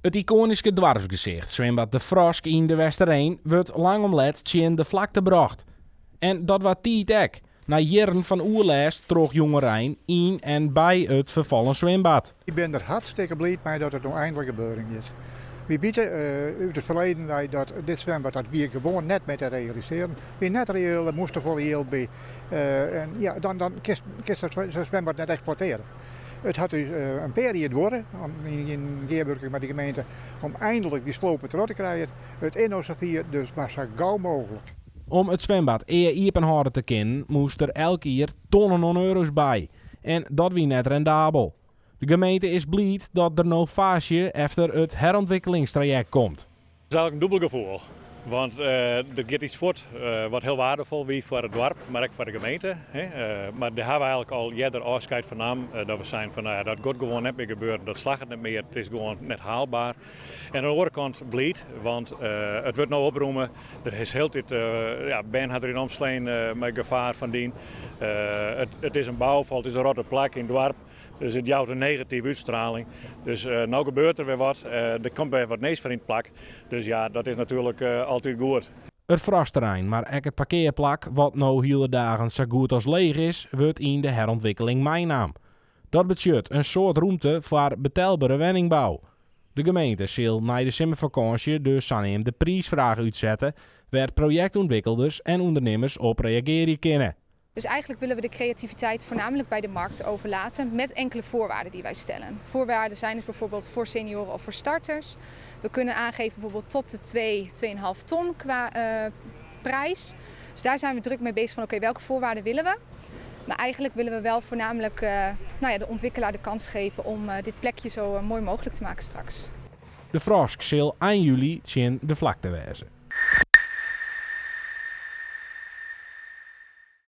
It ikoanyske doarpsgesicht swimbad De Frosk yn De Westereen wurdt lang om let tsjin de flakte brocht. En dat waard tiid ek, nei jierren fan oerlêst troch jongerein yn en by it ferfallen swimbad. Ik bin der hartstikke bliid mei dat it no eindlik gebeuren giet. Wy witte út it ferleden wei dat dit swimbad dat wie gewoan net mear te realisearjen. Wie net reëel, der moast te folle jild by. En ja, dan dan kinst kinst sa'n swimbad net eksploitearje. It hat ús in pear jier duorre om yn gearwurking mei de gemeente om eindlik dy slope troch te krijen. It is no safier, dus mar sa gau mooglik. Om it swimbad ea iepen hâlde te kinnen moast der elk jier tonnen oan euro's by. En dat wie net rendabel. De gemeente is bliid dat der no faasje efter it herûntwikkelingstrajekt komt. It is eigenlik in dûbel gefoel, want der giet iets fuort wat hiel waardefol wie foar it doarp, mar ek foar de gemeente. Mar dêr hawwe we eigenlik al earder ôfskeid fan naam, dat we seinen fan no ja, dat giet gewoan net mear gebeuren, dat slagget net mear, it is gewoan net haalbaar. En oan de oare kant bliid, want it wurdt no oprûme, der is hieltyd, ja, bern ha deryn omslein mei gefaar fan dien. It is in bouffal, it is in rotte plak yn it doarp. Dus it jout in negative útstraling. Dus no gebeurt der wer wat, der komt wer wat nijs foar yn it plak. Dus ja, dat is natuerlik altyd goed. It Froskterrein, mar ek it parkearplak, wat no hiele dagen sa goed as leech is, wurdt yn de herûntwikkeling meinaam. Dat betsjut in soad rûmte foar betelbere wenningbou. De gemeente sil nei de simmerfakânsje de saneamde priisfraach útsette, wêr't projektûntwikkelders en ûndernimmers op reagearje kinne. Dus eigenlijk willen we de creativiteit voornamelijk bij de markt overlaten met enkele voorwaarden die wij stellen. Voorwaarden zijn dus bijvoorbeeld voor senioren of voor starters. We kunnen aangeven bijvoorbeeld tot de 2, 2,5 ton qua uh, prijs. Dus daar zijn we druk mee bezig van oké, okay, welke voorwaarden willen we? Maar eigenlijk willen we wel voornamelijk uh, nou ja, de ontwikkelaar de kans geven om uh, dit plekje zo mooi mogelijk te maken straks. De Frosk sil ein july tsjin de flakte wêze.